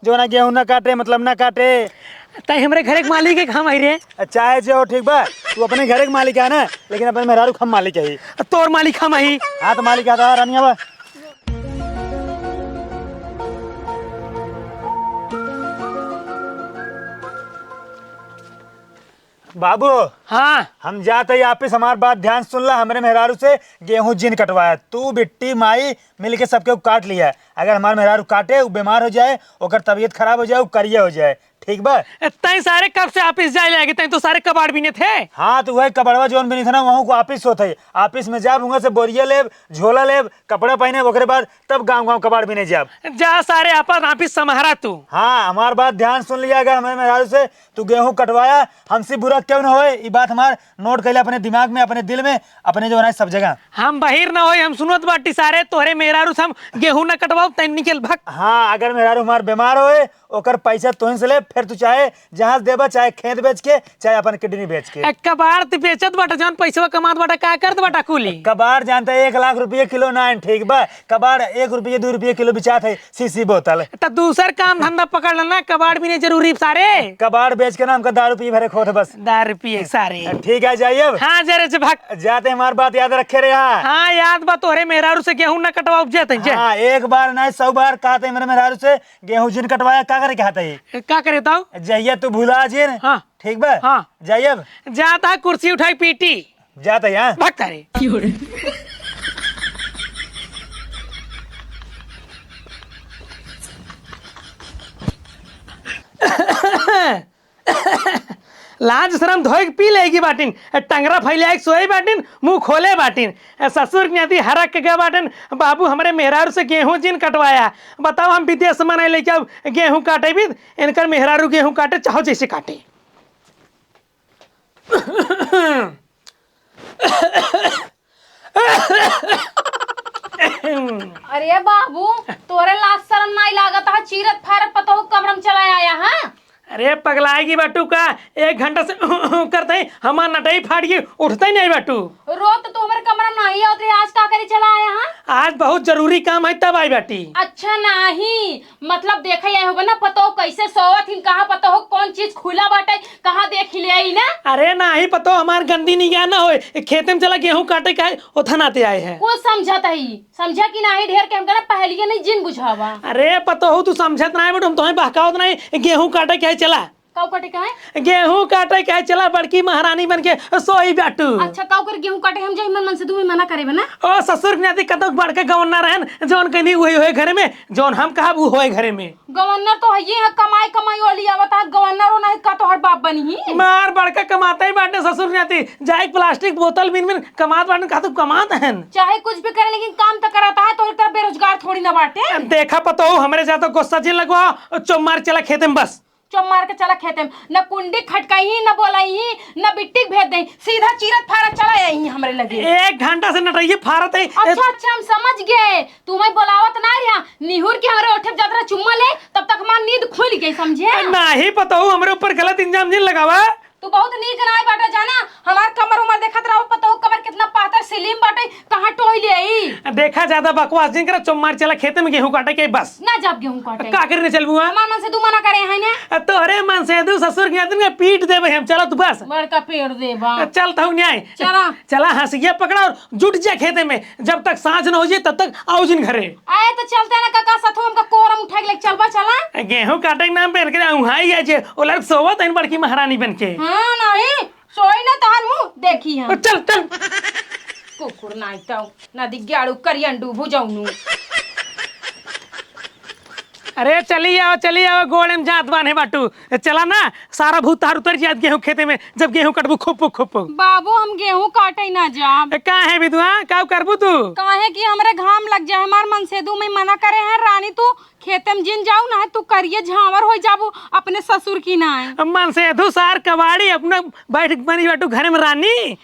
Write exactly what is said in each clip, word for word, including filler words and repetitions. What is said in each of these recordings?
जो ना गेहूं ना काटे, मतलब ना काटे। तई हमरे घरे के मालिक है, हम ही रे। चाहे जे हो, ठीक बा, तू अपने घरे के मालिक है ना, लेकिन अपने मेहरारू के हम मालिक है। तोर मालिक हम ही। हाँ, तो मालिक है तो रानिया बा। बाबू, हाँ। हम जात हई office, हमार बात ध्यान सुन ला, हमरे मेहरारू से गेहूं जिन कटवाया, तू, बिट्टी, माई मिल के सबके काट लिया। अगर हमार मेहरारू काटे, उ बीमार हो जाए, ओकर तबीयत खराब हो जाए, उ करिया हो जाए, ठीक बा? ए, तई सारे कब से office जाए लागे, तई तो सारे कबाड़ बीने थे। हाँ, तो वही कबाड़वा जौन बीने थे ना, वहूँ को office होत है। Office में जाब, हुआं से बोरिया लेब, झोला लेब, कपड़ा पहने, ओकरे बाद तब गाँव गाँव कबाड़ बीने जाब। जा सारे, आपन office सम्हारा तू। हाँ, हमार बात ध्यान सुन लिया, अगर हमारे मेहरारू से तू गेहूं कटवाया, हमसे बुरा क्यों ना होए, ई बात हमार note कइले अपने दिमाग में, अपने दिल में, अपने जो है सब जगह। हम बहिर ना होई, हम सुनत बाटी सारे, तोहरे मेहरारू से हम गेहूं ना कटवाओ, तैं निकल भग। हाँ, अगर मेहरारू हमार बीमार होए, ओकर पैसा तोहिन से ले, फिर तू चाहे जहाज देबा, चाहे खेत बेच के, चाहे अपन kidney बेच के। ए, कबाड़ तू बेचत बाटा, जौन पैसवा कमात बाटा, का करत बाटा कुली? कबाड़ जानता है, एक लाख रुपये किलो ना है, ठीक बा? कबाड़ एक रुपये, दो रुपये किलो बिचात है, शीशी बोतल। त दूसर काम धंधा पकड़ लेना, कबाड़ भी नहीं जरूरी सारे। कबाड़ बेच के ना हमका दारू पी भरे खोत बस। दारू पिए सारे। ठीक है, जाइए अब। हाँ, जरे से भाग। जाते हमार बात याद रखे रे, हाँ। हाँ, याद बा, तोहरे मेहरारू से गेहूं ना कटवा उपजे तैं, जे। हाँ, एक बार नहीं, सौ बार कहते मेरे मेहरारू से गेहूं जिन कटवाया, का करे कहते ही? का करे ताऊ? जहिया तू भुला जे। हाँ। ठीक बा? हाँ। जाइए अब। जाता कुर्सी उठाई पीटी। जाता यहाँ। भागता रे। लाज शरम धोए के पी लेगी बाटिन, टंगरा फैलाए के सोए बाटिन, मुंह खोले बाटिन। ससुर के नाती हरक के गए बाटिन, बाबू हमरे मेहरारू से गेहूं जिन कटवाया। बताओ हम विदेश से मनाई लेके आऊ गेहूं काटे भी, इनकर मेहरारू गेहूं काटे चाहो जैसे काटे। अरे बाबू, तोरे लाज शरम नाई लागत है? चीरत फारत पतोहू कमरम चला आया है। अरे पगलाएगी बाटू का, एक घंटा से करते ही हमार नटई फाट गई, उठते ही नहीं बाटू। रोज तो तू हमारे कमरा में नहीं आवत रही, आज का करी चला आया है? आज बहुत जरूरी काम है तब आई बाटी। अच्छा नहीं, मतलब देखे आए होबे ना पतोह कैसे सोवत हिन, कहाँ पतोह कौन चीज खुला बाटे, कहाँ देख ले आई ना। अरे नाही पतोह, हमार गंदी निगाह ना होए, खेते में चला गेहूं काटे का है, ओथा नाते आए हैं। कुछ समझत ही, समझा कि नाही, ढेर के हमका ना पहलिए नहीं जिन बुझावा। अरे पतोह, तू समझत नाही बेटू, हम तोहे बहकावत नाही, गेहूं काटे के है चला। काऊ काटे का है? गेहूं काटे के है चला, बड़की महारानी बन के सोई बाटू। अच्छा, काऊ कर गेहूं काटे हम जाई, मन मन से तुम्हें मना करे बना। ओ ससुर के नाती कतौ बड़का गवन्ना रहन, जौन कहनी वही होए घरे में, जौन हम कहब उ होए घरे में। गवर्नर तो हइये है, कमाई कमाई वाली आवत है, गवर्नर हो नहीं का तोहर बाप बनी ही। मार बड़का कमाते ही बाटे ससुर नाती, जाए प्लास्टिक बोतल बिन बिन कमात बाटे, का तू कमात हन? चाहे कुछ भी करे लेकिन काम तो कराता है, तोहरी तरह बेरोजगार थोड़ी ना बाटे। देखा पतोहू, हमरे ज्यादा गुस्सा जिन लगवा, चुप मार चला खेते में बस। चुप मार के चला खेते में, न कुंडी खटकाई ही, न बोलाई ही, न बिट्टी के भेज दे, सीधा चीरत फारत चला आई ही हमरे लगे। एक घंटा से नटइये फारत है। अच्छा अच्छा, हम समझ गए, तू मैं बोलावत ना रहा, निहुर के हमरे ओठे पे जात रहा चुम्मा ले, तब तक हमार नींद खुल गई, समझे? नाही पतोहू, हमरे ऊपर गलत इल्जाम जिन लगावा। तू बहुत नीक नाय बाटा जाना, हमार कमर उमर देखत रहो, पतोहू कमर कितना पातर slim बाटे, कहाँ टोई ले आई? देखा, ज्यादा बकवास जिन करा, चुप मार चला खेते में गेहूं काटे के बस। ना जाब गेहूं काटे। का करने चलबू, हाँ? हमार मन से तू मना करे है ना? आ, तोहरे मन से तू ससुर के आदमी के पीट देबे हम, चला तू बस। बड़का पेड़ देबा। आ, चल तू न्याय। चला। चला हंसिया पकड़ा और जुट जा खेते में, जब तक साँझ न हो जाए तब तक आओ जिन घरे। आए तो चलते ना काका, साथो हमका कोरम उठा के लेके चलबा, चला। गेहूं काटे के नाम पे इनके उहाई है जे, ओ लड़क सोवत है बड़की महारानी बन के। हाँ, नहीं, सोई ना तहन मुंह देखी हम। चल, चल। कुकुर नाई तो, ना दिग्गाड़ू करियन डूबू जौनू। अरे चली आओ, चली आओ, गोड़े में जात बान्हे बाटू। चला ना, सारा भूत तार उतर जात गेहूं खेते में, जब गेहूं कटबू खुपुक खुपुक। बाबू, हम गेहूं काटे ना जाब। ए, काहे विधवा, का करबू तू? काहे कि हमरे घाम लग जाए, हमार मनसेदू में मना करे है, रानी तू खेते में जिन जाऊ ना, तू करिए झांवर हो जाबू अपने ससुर की नाय। मनसेदू सार कबाड़ी अपना बैठ बनी बाटू घरे में रानी।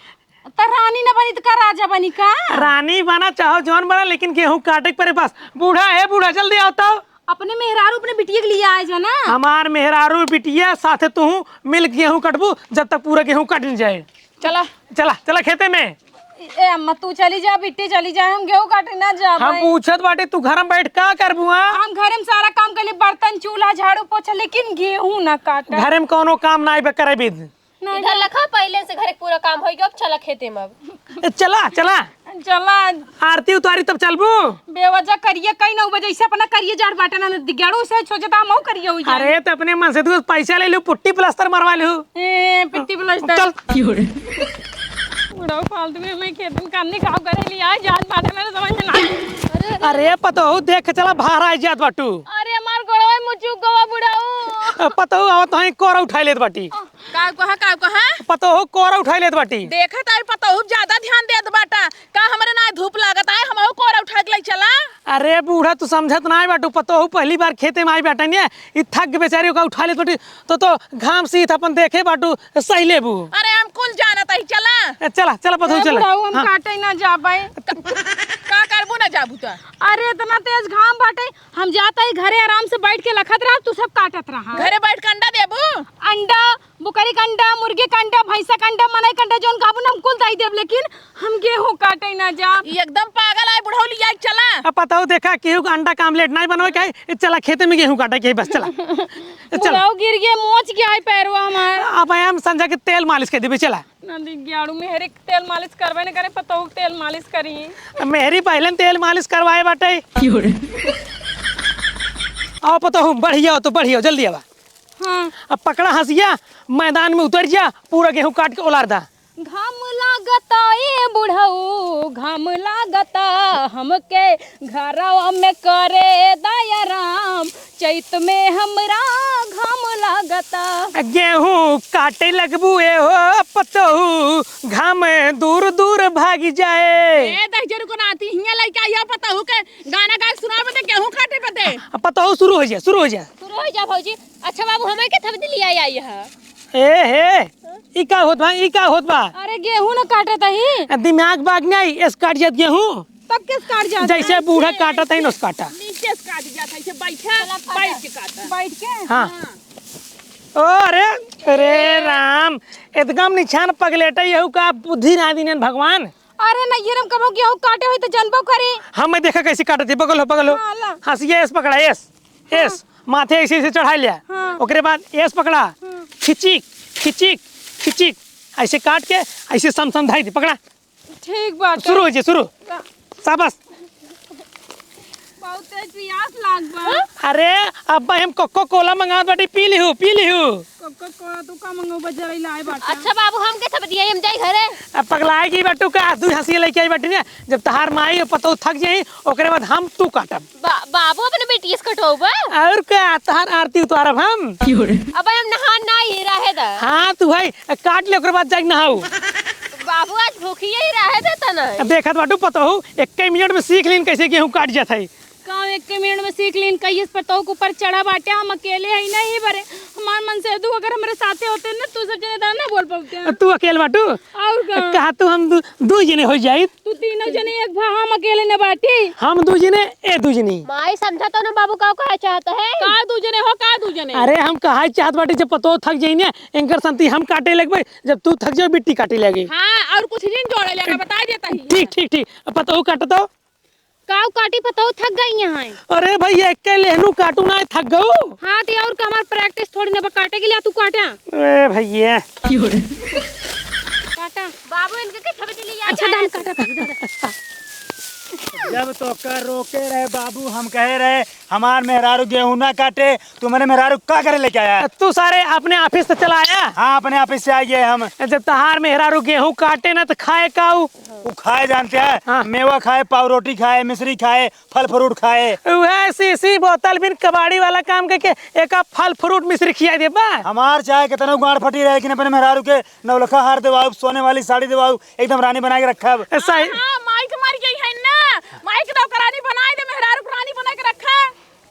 त रानी न बनी त का राजा बनी का? रानी बना चाहो जौन बना, लेकिन गेहूं काटे के परे बस। बूढ़ा है, बूढ़ा, जल्दी आओ तो। अपने मेहरारू अपने बिटिया के लिए आए जा ना। हमार मेहरारू बिटिया साथे तू मिल के गेहूं कटबू, जब तक पूरा गेहूं कट न जाए। चला। चला, चला खेते में। ए अम्मा, तू चली जा, बिट्टी चली जा, हम गेहूं काटे ना जाब। हम पूछत बाटी, तू घर में बैठ का करबू, हाँ? हम घर में सारा काम कर ली, बर्तन, चूल्हा, झाड़ू, पोछा, लेकिन गेहूं ना काटा। घर में कौनो काम नाई बे करे बिद। नहीं इधर बे। लखा, पहले से घर के पूरा काम हो गया, अब चला खेते में अब। ए, चला, चला। चला। आरती उतारी तब चलबू। बेवजह करिए कहीं ना बजे, इसे अपना करिए जाड़ बाटे ना दिग्याड़ू से सोचे तो हम करिए हो जाए। अरे, तो अपने मन से तू पैसा ले लू, पुट्टी प्लास्टर मरवा लू। ए, पिट्टी प्लास्टर। चल। बुढ़ऊ फालतू में मैं खेत में काम नहीं काम करे लिया, जान बाटे मेरे समझ में ना। अरे पतोहू देख के चला, बाहर आ जात बाटू। अरे हमार गोड़वा मुचुक गवा बुढ़ऊ। अ, पतोहू आवत हई, कोरा उठाई लेत बाटी। का कहा, का कहा? पतोहू कोरा उठाई लेत बाटी। देखत आई पतोहू ज्यादा ध्यान देत बाटा। का हमरे ना धूप लागत आए, हमहू कोरा उठा के ले चला। अरे बूढ़ा, तू समझत नाई बाटू, पतोहू पहली बार खेते में आई बाटे ने, ई थक के बेचारी ओका उठा लेत बाटी, तो, तो घाम सीत अपन देखे बाटू, सही लेबू। अरे हम कुल जानत आई, चला। ए, चला, चला पतोहू, ए, चला। बुढ़ऊ, हम हाँ। काटे ना जाबे। का, का करबू ना जाबू त? अरे इतना तेज घाम बाटे, हम जात आई घरे आराम से बैठ के लखत रहा, तू सब काटत रहा। घरे बैठ के अंडा देबू? अंडा, बुकरी के अंडा, मुर्गी के अंडा, भैंसा के अंडा, मनई के अंडा, जौन कहबू ना हम कुल दई देब, लेकिन हम गेहूं काटे ना जाब। ई एकदम पागल आए बुढ़ऊ, लिया चला। अब पतोहू देखा, केहू के अंडा का आमलेट नाई बनवे के है, चला खेते में गेहूं काटे के है, बस चला। चला। बुढ़ऊ गिर गए, मोच गया है पैरवा हमार। अब हम संझा के तेल मालिश कर देबे, चला। ना दिग्याड़ू मेहरी के तेल मालिश करबे न करे, पतोहू के तेल मालिश करी। मेहरी पहले तेल मालिश करवाए बाटे। क्यों रे? आओ पतोहू, बढ़िया हो तो बढ़िया हो, जल्दी आवा। हाँ। अब पकड़ा हंसिया, मैदान में उतर जा, पूरा गेहूं काट के उलार दा। घाम लागता ए बुढ़ऊ, घाम लागता हमके घरवा में करे दया राम, चैत में हमरा घाम लागता। गेहूं काटे लगबू ए हो पतोहू, घाम दूर दूर भागी जाए। ए दहिजरू को नाती, हियां लइके आइया पतोहू के गाना गा के सुनावे बदे, गेहूं काटे बदे। अब पतोहू शुरू हो जा, शुरू हो जा। शुरू हो जा भौजी। अच्छा बाबू, हमें के थपदी लिया आई है? ए हे, ई का होत बा, ई का होत बा? अरे गेहूं न काटत ही। दिमाग बाग नहीं, एस काट जात गेहूं। तब केस काट जात जैसे है? बूढ़ा काटत है, नस काटा। नीचे से काट जात है, ऐसे बैठा, चला काटा। बैठ के काटा। बैठ के? हाँ। हाँ। ओ, अरे, अरे राम, एकदम निछान पगलेटे यहू का बुद्धि ना दीनन भगवान। अरे नैहर में कबो गेहूं काटे होई तो जनबो करी। हम मैं देखा कैसे काटत ही, पकड़ लो, पकड़ लो। हाँ, ला। हंसिया एस पकड़ा, एस, एस, हाँ। माथे ऐसे ऐसे चढ़ा लिया। हाँ। ओकरे बाद एस पकड़ा, हाँ। खिचिक, खिचिक, खिचिक, ऐसे काट के ऐसे सम सम धाई दे, पकड़ा। ठीक बाटे। शुरू हो जाए, शुरू। का? शाबाश। बहुत तेज पियास लाग बा। अरे, अब हम कोको कोला मंगावत बाटी, पी लिहू, पी लिहू। कोको कोला तू का मंगाऊ, बजाई लाए बाटे। अच्छा बाबू, हम के थपदी आई, हम जाई घरे। अब पगलाए की बाटू का, तू हंसी लेके आई बाटी ना, जब तहार माई और पतोह थक जाई, ओकरे बाद हम तू काटब। बा-, बाबू अपने बेटी से कटवाऊ बा? और का, तहार आरती उतारब हम। अब हम नहा ना ही रहे दा। हाँ, तू है, काट ले, ओकरे बाद जाके नहाऊ। बाबू, आज भूखिए ही रहे दे तने। अब देखत बाटू पतोहू, एक्के मिनट में सीख लीन कैसे गेहूं काट जात है। का एक्के मिनट में सीख लीन, कहिए से पतोहू के ऊपर चढ़ा बाटे, हम अकेले ही नहीं बरे। हमार मन से दू अगर हमरे साथे होते ना, तू सब जने दाना बोल पाते हैं। तू अकेले बाटू? और का? कहा तू हम दू, दू जने हो जाई। तू तीनों जने एक भा, हम अकेले न बाटी। हम दू जने, ए दू जने। माई समझा तो ना बाबू का कहा चाहत है? का दू जने हो, का दू जने? अरे हम कहा चाहत बाटी जब पतोह थक जाई ना, एंकर संती हम काटे लगबे, जब तू थक जाओ बिट्टी काटे लगे। हाँ, और कुछ दिन जोड़े लेना, बता देता ही। ठीक, ठीक, ठीक। अब पतोह काट दो। काऊ काटी पतोह थक गई यहाँ है। अरे भैया, एक के लेहनू काटू ना, थक गऊ। हाँ, तो और का हमार practice थोड़ी ना बा काटे के लिए, तू काटा। ए भैया। काटा। बाबू इनके के थपदी लिया। अच्छा, दाम काटा, काटा। जब तोका रोके रहे बाबू, हम कहे रहे हमार मेहरारू गेहूं ना काटे, तू मेरे मेहरारू का करे लेके आया? तू सारे अपने office से चला आया? हाँ, अपने office से आ गए हम। जब तहार मेहरारू गेहूं काटे ना तो खाए काऊ? वो खाए जानते हैं? हाँ। मेवा खाए, पाव रोटी खाए, मिश्री खाए, फल fruit खाए। वह शीशी बोतल बिन कबाड़ी वाला काम करके एक फल fruit मिश्री खिया दे बा। हमार चाहे कितना गांड फटी रहे, लेकिन अपने मेहरारू के नौलखा हार दिवाऊ, सोने वाली साड़ी दिवाऊ, एकदम रानी बना के रखब। ऐसा ही। हाँ, हाँ, माई के मर गई है ना, माई के नौकरानी बनाए दे, मेहरारू को रानी बना के रखा।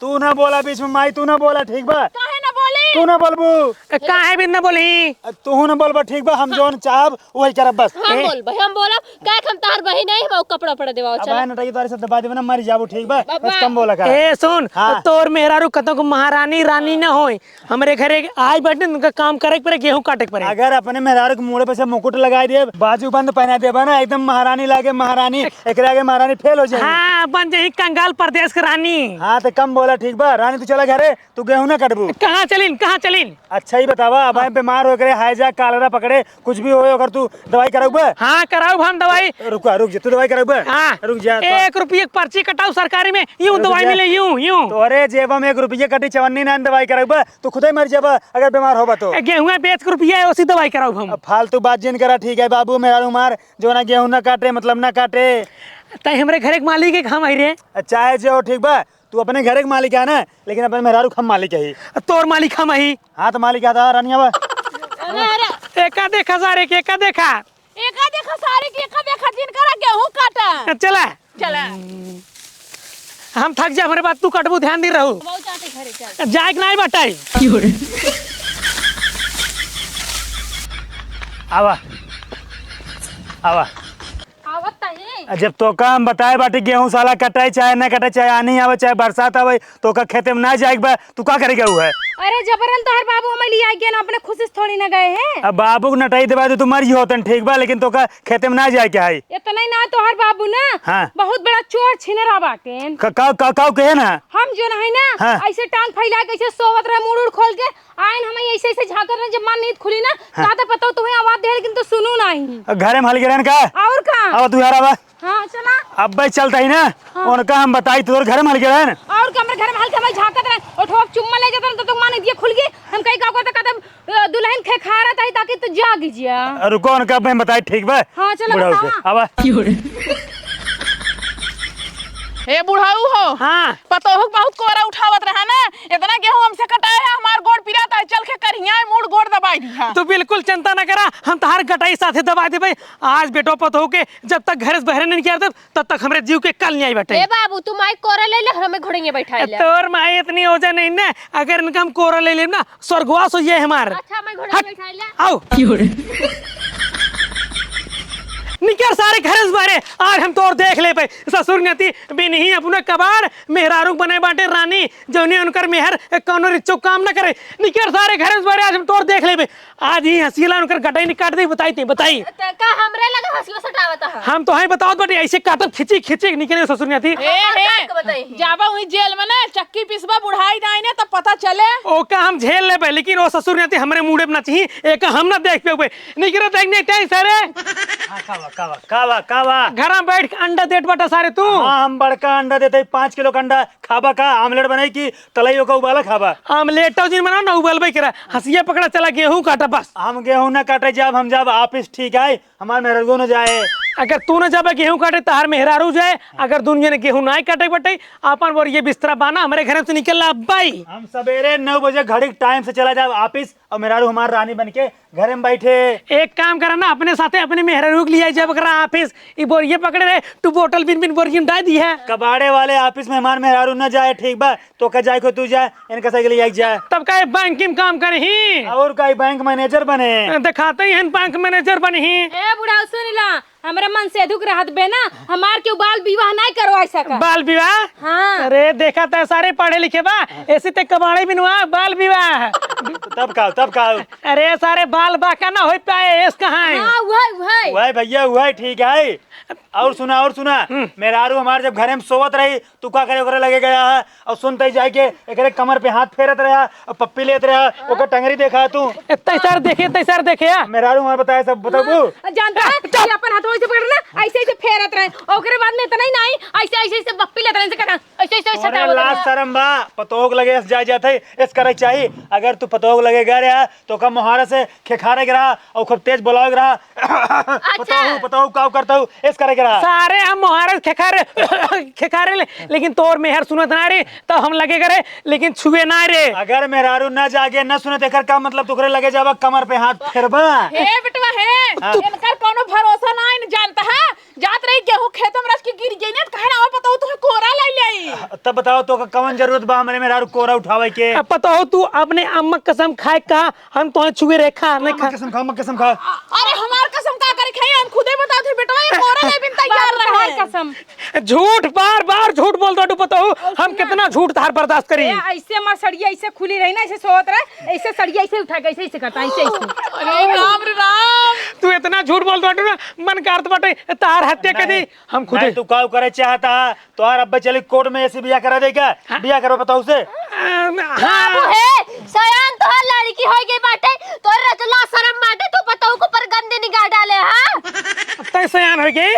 तू ना बोला बीच में माई, तू ना बोला, ठीक बा? काहे ना बोली? तू ना बोलबू। ए, काहे भी ना बोलही? अ, तू ना बोलबा, ठीक बा, हम जौन चाहब वही करब बस। हम ए? बोलबे, हम बोलब, काहे कि हम तोहार बहिन हई, हम कपड़ा उपड़ा देवाओ, अब चला। आए नटाई तोरे सब दबा देबे ना, मर जाबू, ठीक बा? बाबा। बस कम बोला कर। ए, सुन, हाँ। तोर मेहरारू कतौ को महारानी रानी ना होई, हमरे घरे आई बैठे, उनका काम करे के पड़े, गेहूं काटे के पड़े। अगर अपने मेहरारू के मूड़े पे से मुकुट लगाई देब, बाजू बंद पहना देबा ना, एकदम महारानी लागे महारानी, एकरे आगे महारानी फेल हो जाए। हाँ, बन जाई कंगाल प्रदेश के रानी। हाँ, तो कम बोला, ठीक बा? रानी, तू चला घरे, तू गेहूं ना काटबू। कहाँ चलिन, कहाँ चलिन? अच्छा ही बतावा, अब हम बीमार हो करे, हैजा, कालरा पकड़े, कुछ भी होए, अगर तू दवाई कराउबा? हाँ, कराउब हम दवाई। रुका, रुक जा, तू दवाई कराउबा? हाँ। रुक जा, तो एक रुपये के पर्ची कटाऊ सरकारी में, यूं रुक दवाई जा। मिले, यूं, यूं। तोहरे जेब में एक रुपये कटी, चवन्नी नान दवाई कराउबा, तू खुदे मर जाबा अगर बीमार होबा तो। ए, गेहुआ बेच के रुपया है, उसी दवाई कराउब हम। अब फालतू बात जिन करा, ठीक है बाबू, मेहरारू मार, जो ना गेहूं ना काटे, मतलब ना काटे। तै हमरे घरे के मालिक है, हम आई रे। चाहे जो, ठीक बा, तू अपने घरे के मालिक है ना, लेकिन अपने मेहरारू के हम मालिक है। तोर मालिक हम ही। हाँ, तो मालिक है, तो रानिया बा। अरे, अरे। एका देखा सारे के, एका देखा। एका देखा सारे के, एका देखा जिनकरा गेहूं काटा। चला। चला। हम थक जा, हमरे बात तू कटबू, ध्यान दी रहू। बहुत जाते घरे, चल। जाए के नाई बटाई। आवा। आवा। आवत तही। आ, जब तोका हम बताए बाटी, गेहूं साला कटाई चाहे ना कटाई, चाहे आनी आवे, चाहे बरसात आवे, तोका खेते में ना जाए के बा, तू का करे गऊ है? अरे जबरन तोहर बाबू हमें लिया गया ना, अपने खुशी से थोड़ी ना गए हैं। अब बाबू को नटाई देबा तो तू मर ही होतन, ठीक बा, लेकिन तोका खेते में ना जाए के है। इतना ही ना, तोहर बाबू ना हाँ। बहुत बड़ा चोर छिनरा बाटेन। का, का, का, का कहे ना? हम जो नहीं ना हाँ। ऐसे टांग फैला के ऐसे सोवत रहे, मुड़ उड़ खोल के, आइन हमें ऐसे ऐसे झांकत रहे, जब मार नींद खुली ना, हाँ। का तो पता तुम्हें आवाज दे, लेकिन तू सुनू नहीं। घरे में हल गिरन का? और का? अब तू यार अब हाँ, चला। अब भाई चलता ही ना, हाँ। उनका हम बताई तोर घर में हल गिरन। और का, हमरे घर में हल के हमें झांकत रहे, और ठोक चुम्मा ले जाता ना, तो तुम माने दिए खुल गई, हम कहीं का करता, कहते अ, दुल्हन खेखारत आई ताकि तू जाग जिया। रुको, उनका मैं बताई, ठीक बा? हाँ, चलो, बुढ़ऊ बतावा। के। आवा। हे बुढ़ऊ हो। हाँ। पतोहू बहुत कोरा उठावत रहा ना, इतना गेहूं हमसे कटाए है, हमार गोड़ पिरात है, चल के करिया मुड़ गोड़ दबाई दिया। तू बिल्कुल चिंता न करा, हम तहार गटाई साथे दबाई देबे। आज बेटो पतोहू के जब तक घर से बहरे नहीं निकाल देब, तब तक हमरे जीव के कल नहीं आई बाटे। ए बाबू, तू माई कोरा ले ले, हमें घोड़े में बैठा ले। तोर माई इतनी ओजा नहीं ना, अगर इनका हम कोरा ले लेब ना, स्वर्गवास हो जाए हमार। अच्छा, मैं घोड़े हट, में बैठा ले। आओ। निकर सारे घर से बाहरे, आज हम तोर देख लेबे। ससुर नती बिनही अपना कबाड़, मेहरारू बने बाटे रानी, जौने उनकर मेहर कौनो रिच्चो काम न करे। निकर सारे घर से बाहरे, आज हम तोर देख लेबे। आज ही हसीला उनकर गटाई नहीं काट दे, बताई ते, बताई। त का हमरे लगे हसीला सटावत ह? हम तो है बतावत बाटे, ऐसे काटब खिची खिची निकले ससुर नती। ए, ए, काट के बताई। जाबा वही जेल में ना, चक्की पिसबा बुढ़ाई नाई ने, तब पता चले। ओका हम झेल लेबे, लेकिन ओ ससुर नती हमरे मूड़े पे ना चाहिए, एक हम ना देख पेबे। निकले देख नहीं टाइम सारे। हाँ, का बा, का बा, का बा, का बा? घर में बैठ के अंडा देत बाटा सारे तू। हाँ, हम बड़का अंडा देते, पाँच किलो का अंडा। खाबा का? आमलेट बनाई कि तलइयो का उबाला खाबा? आमलेटो जिन बनाओ ना, उबालबे करा। हंसिया पकड़ा, चला गेहूं काटा बस। हम गेहूं ना काटे जाब, हम जाब ऑफिस, ठीक है? हमार मेहरारू न जाए। अगर तू न जाबे गेहूं काटे, तहार मेहरारू जाए। अगर दुनिया ने गेहूं ना काटे बटे, आपन बोरिये बिस्तरा बाना, हमरे घर से निकल ला बाई। हम सवेरे नौ बजे घड़ी के टाइम से चला जाब ऑफिस, और मेहरारू हमार रानी बन के घरे में बैठे। एक काम करा ना, अपने साथे अपने मेहरारू के लिए जब करा ऑफिस, ई बोरिये पकड़े रहे, तू बोतल बिन बिन बोरिये में डाल दी है। कबाड़े वाले ऑफिस में हमार मेहरारू न जाए, ठीक बा? तो का जाए को तू जा, इनका साइकिल ले जा। तब का बैंक में काम करही? और का बैंक मैनेजर बने? दिखाते ही हैं बैंक मैनेजर बनही। ए बुढ़ऊ सुन ला, हमरा मन से दुख रहत बे ना, हमार केहू बाल विवाह नहीं करवाई सका। बाल विवाह? हाँ। अरे देखा त सारे पढ़े लिखे बा, ऐसे ते कबाड़े बिनवा बाल विवाह। तब का, तब का? अरे सारे बाल बाका ना हो पाए, ऐस कहाँ है? हाँ, वही, वही। वही भैया, वही ठीक है। और सुना, और सुना, हम्म। मेहरारू हमार जब घरे में सोवत रही, तू का करे ओकरे लगे गया है? और सुनते ही जाए के एकरे कमर पे हाथ फेरत रहा और पप्पी लेत रहा, ओकर टंगरी देखा तू। ए, तैसार देखे, तैसार देखे, आ। मेहरारू हमार बताए सब बताबू। हाँ, जानता है, चुप। ये अपन हाथों से पकड़ ना, ऐसे, ऐसे फेरत रहे। ओकरे बाद में इतना ही नहीं, ऐसे, ऐसे, ऐसे पप्पी लेत रहे, ऐसे करना, ऐसे, ऐसे, ऐसे तोहरे सटावत लाज रहे। शर्म बा, पतोह के लगे ऐसे जाए जात है, ऐसे करे के चाही। अगर तू पतोह के लगे गए रहा, तो का मोहारा से खेखारे के रहा और खूब तेज बोलावे के रहा। अच्छा। पतोहू, पतोहू, का करता हूँ, ऐसे करे के रहा। सारे हम मोहारा से खेखारे, खेखारे ले, लेकिन तोर मेहर सुनत ना रे, तब हम लगे करे, लेकिन छुए ना रे। अगर मेहरारू ना जागे, ना सुने, तो एकर का मतलब तोकरे लगे जाबा, कमर पे हाथ फेरबा? हे बेटवा, हे, हाँ। इनकर कोनो भरोसा ना है, जानता है? जात रही गेहूं खेत में रच के गिर गई ना, तो कहे ना, "वो पतोहू तुम्हें कोरा लाई ले आई।" तब बताओ, तो का कवन जरूरत बा हमरे मेहरारू कोरा उठावे के? अब पतोहू तू अपने अम्मा कसम खाए का, हम तोहे छुए रेखा नहीं अम्मा खा। कसम खा, अम्मा कसम खा। अरे हमार कसम का करे खाई, हम खुदे बताओ थे बेटवा, ये मोरे ले बिन तैयार बाबू, तोहार रहे। कसम। झूठ, बार बार झूठ बोल दो, बताओ हम कितना झूठ तोहार बर्दाश्त करी। ए, ऐसे हमार सड़िया ऐसे खुली रही ना, ऐसे सोत रहे, ऐसे सड़िया ऐसे उठा के ऐसे, ऐसे करता, ऐसे, ऐसे। अरे राम रे राम। तू इतना झूठ बोल दो ना, मन करत बाटे तोहार हत्या कर दी। नहीं, हम खुदे नहीं, तू का करे चाहता? तोहार अब्बे चली कोर्ट में ऐसे बियाह करा दे क्या? हाँ? बियाह करवा बताओ से। अम, हाँ। बाबू हे, सयान तोहार लड़की होइ गई बाटे, तोरे रचला शरम बाटे, तू पतोहू के ऊपर गंदी निगाह डाले, हाँ? तै सयान होइ गई?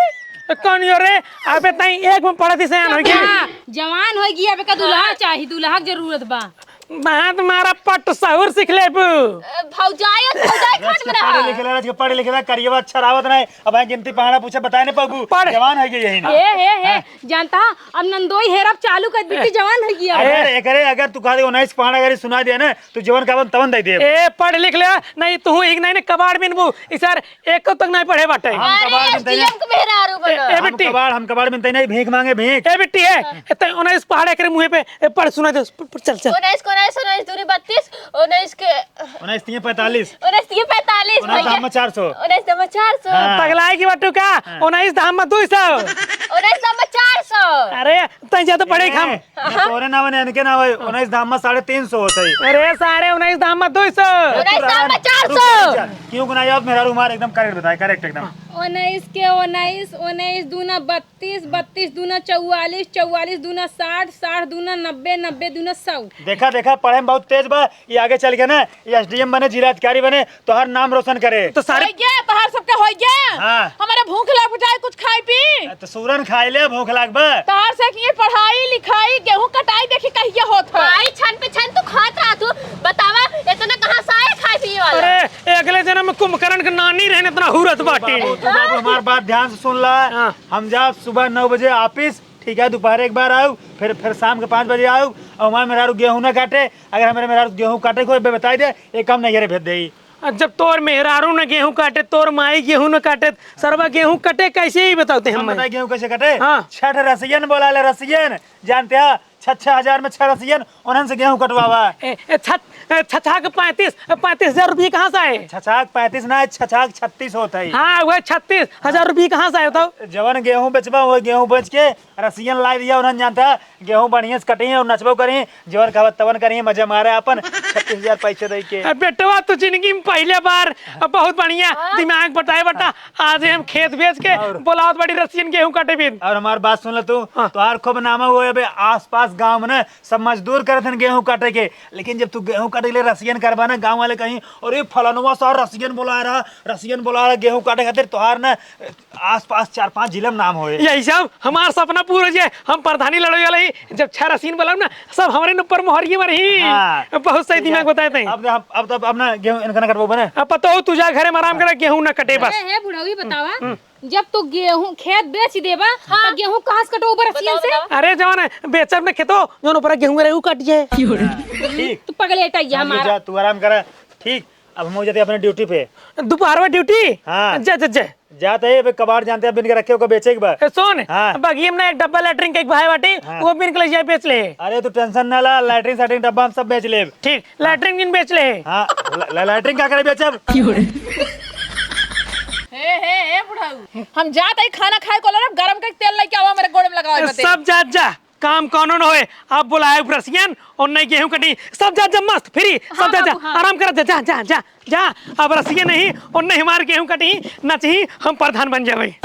कौन यो रे? अबे तै एक में पढ़त ही सयान होइ गई। हाँ, जवान होइ गई, अबे का दुल्हा चाही, दुल्हा के जरूरत बा। बात मारा पट सहूर सीख लेबू। अ, भौजाई, भौजाई खाट में रहा। पढ़े लिखे ला, पढ़े लिखे ला, करियवा अच्छा रावत नहीं। अब गिनती पहाड़ा पूछे बताए नहीं पाबू। पढ़। जवान होइ गई यही ना। हे, हे, हे, हाँ। जानता, अब नंदोई हेरब चालू कर बिट्टी ए। जवान होइ गई अब। अगर एकरे, अगर तू कहा दे उन्नीस पहाड़ा अगर सुना दिया ना, तो जवन का तवन दे दे। ए, पढ़ लिख ले, नहीं तू ही नहीं, नहीं कबाड़ बिनबू। इस यार एको तक नहीं पढ़े बाटे। हम अरे, कबाड़ में तैने एसडीएम के मेहरारू ए, बना। ए हम बिट्टी। कबाड़, हम कबाड़ में तैने भीख मांगे, भीख। ए बिट्टी है, ए, तै उन्नीस पहाड़ एकरे मुँहे पे, ए, पढ़ सुना दे, प-, प-, चल, चल। उन्नीस को उन्नीस, उन्नीस दूनी बत्तीस, उन्नीस के उन्नीस तीन पैंतालीस। उन्नीस तीन पैंतालीस, उन्नीस भैया। दाम में चार सौ। उन्नीस दाम में चार सौ। हाँ। पगलाई की बटू का? हाँ। उन्नीस दाम में दो सौ। उन्नीस दाम में चार सौ। अरे, तै ज्यादा पढ़े ए, खाम। ना तोरे नावे, ना इनके नावे, उन्नीस धाम में साढ़े तीन सौ होत है। अरे सारे, उन्नीस धाम में दो सौ। उन्नीस धाम में चार सौ। रुक जा, रुक जा। क्यों गुनाह याद मेहरारू हमार एकदम correct बताए, correct एकदम। उन्नीस के उन्नीस, उन्नीस दूना बत्तीस, बत्तीस दूना चौवालीस, चौवालीस दूना साठ, साठ दूना नब्बे, नब्बे दूना सौ। देखा, देखा, पढ़े में बहुत तेज बा, ये आगे चल के ना, ये एसडीएम बने, जिला अधिकारी बने, तोहार नाम रोशन करे। तो सारे होइ गया, तोहार सबके होइ गया। हाँ। हमारे भूख लाग जाए, कुछ खाई पी। तो सूरन खाई ले, भूख लाग बा। तोहार से कि ये पढ़ाई लिखाई, गेहूं कटाई देखी कहिए होत है। भाई, छन पे छन तू खात रहा तू। बतावा, इतना कहाँ से आए खाए पिए वाला? अरे, अगले जन्म में कुंभकर्ण के नानी रहने इतना हुरत बाटी। बाबू, तू बाबू, हमार बात ध्यान से सुन ला। हाँ। हम जाब सुबह नौ बजे ऑफिस, ठीक है, दोपहर एक बार आउब, फिर, फिर शाम के पाँच बजे आउब, और हमार मेहरारू गेहूं ना काटे। अगर हमारे मेहरारू गेहूं काटे को बे बताई दे, ये काम नहीं करे भेज दे। आ, जब तोर मेहरारू न गेहूं काटे, तोर माई गेहूं न काटे, सरवा गेहूं कटे कैसे ही बताते हम हम? बताए गेहूं कैसे कटे? हाँ। छठ रसियन बोला ले, रसियन। जानते हैं, छह, छह हजार में छह रसियन, उन्हन से गेहूं कटवावा। ए, ए, छठ, ए, छछा के पैंतीस, ए, पैंतीस हजार रुपये कहाँ से आए? छछा के पैंतीस ना, छछा के छत्तीस होत है। हाँ, वह छत्तीस हजार रुपये कहाँ से आए बताओ? जवन गेहूं बेचबा, वह गेहूं बेच के रसियन लाई दिया, उन्हन जानता, गेहूं बढ़िया से कटी और नचबो करी, जवन कहबा तवन करी, मजा मारे आपन छत्तीस हजार पैसे दे के। ए, बेटवा, तू जिंदगी में पहले बार, अ, बहुत बढ़िया हाँ। दिमाग बताए बेटा। आज हम खेत बेच के और बोलावत बाटी रसियन गेहूं काटे बिन। और हमार बात सुन ले तू, हाँ। तोहार खूब नाम हुए अबे आसपास गांव में ना सब मजदूर करत हन गेहूं काटे के, लेकिन जब तू गेहूं काटे के लिए रसियन करबा ना, गांव वाले कहीं, "अरे फलानवा सार रसियन बोला रहा, रसियन बोला रहा गेहूं काटे खातिर", तोहार ना आसपास चार पांच जिला में नाम होए। यही सब हमार सपना पूरा जे हम प्रधानी लड़े वाला ही, जब छह रसीन बोलब ना, सब हमरे न ऊपर मोहरिये मारही। हाँ। बहुत सही ठीक है। दिमाग बताए तई। अब, अब, अब, अब ना गेहूं इनका ना कटबो बने। अब पतो हो, तू जा घरे में आराम करे, गेहूं ना कटे बस। अरे हे बुढ़ऊ, ई बतावा, हम्म। जब तू गेहूं खेत बेच देबा, हाँ। तो गेहूं कहाँ से कटो ऊपर रसियन से? बताओ, बताओ। अरे जवन है, बेचब ना खेतो, जवन ऊपर गेहूं रहे, ऊ कट जाए। ठीक। तू पगलेटा ये हम हमारा। जा, तू आराम करे। ठीक, अब हम हो जाते अपने ड्यूटी पे। दोपहर में ड्यूटी? हाँ। जा, जा, जा। जात है, अबे कबाड़ जानते हैं, बिन के रखे ओकर बेचे के बा। ए, सुन, हाँ। बगिया में ना एक डब्बा लैट्रिन के एक भाई बाटे, हाँ। वो बिन के ले जाए बेच ले। अरे तू टेंशन ना ला, लैट्रिन सैट्रिन डब्बा हम सब बेच लेब। ठीक, हाँ। लैट्रिन किन बेच ले। हाँ, ल-, ल-, लैट्रिन का करे बेचब? हे, हे, हे बुढ़ऊ, हम जात है खाना खाए को लड़ब, गरम के तेल लेके आवा, मेरे गोड़ में लगाओ, ए, बते। सब जात जा। काम कौनो न होए, आप बोलाए रसियन और नहीं गेहूं कटी, सब जा जा मस्त फ्री, सब हाँ जा जा, बाबू, हाँ। आराम कर जा, जा, जा, जा, जा। अब रसियन नहीं और नहीं हमार गेहूं कटी, नचही हम प्रधान बन जावे।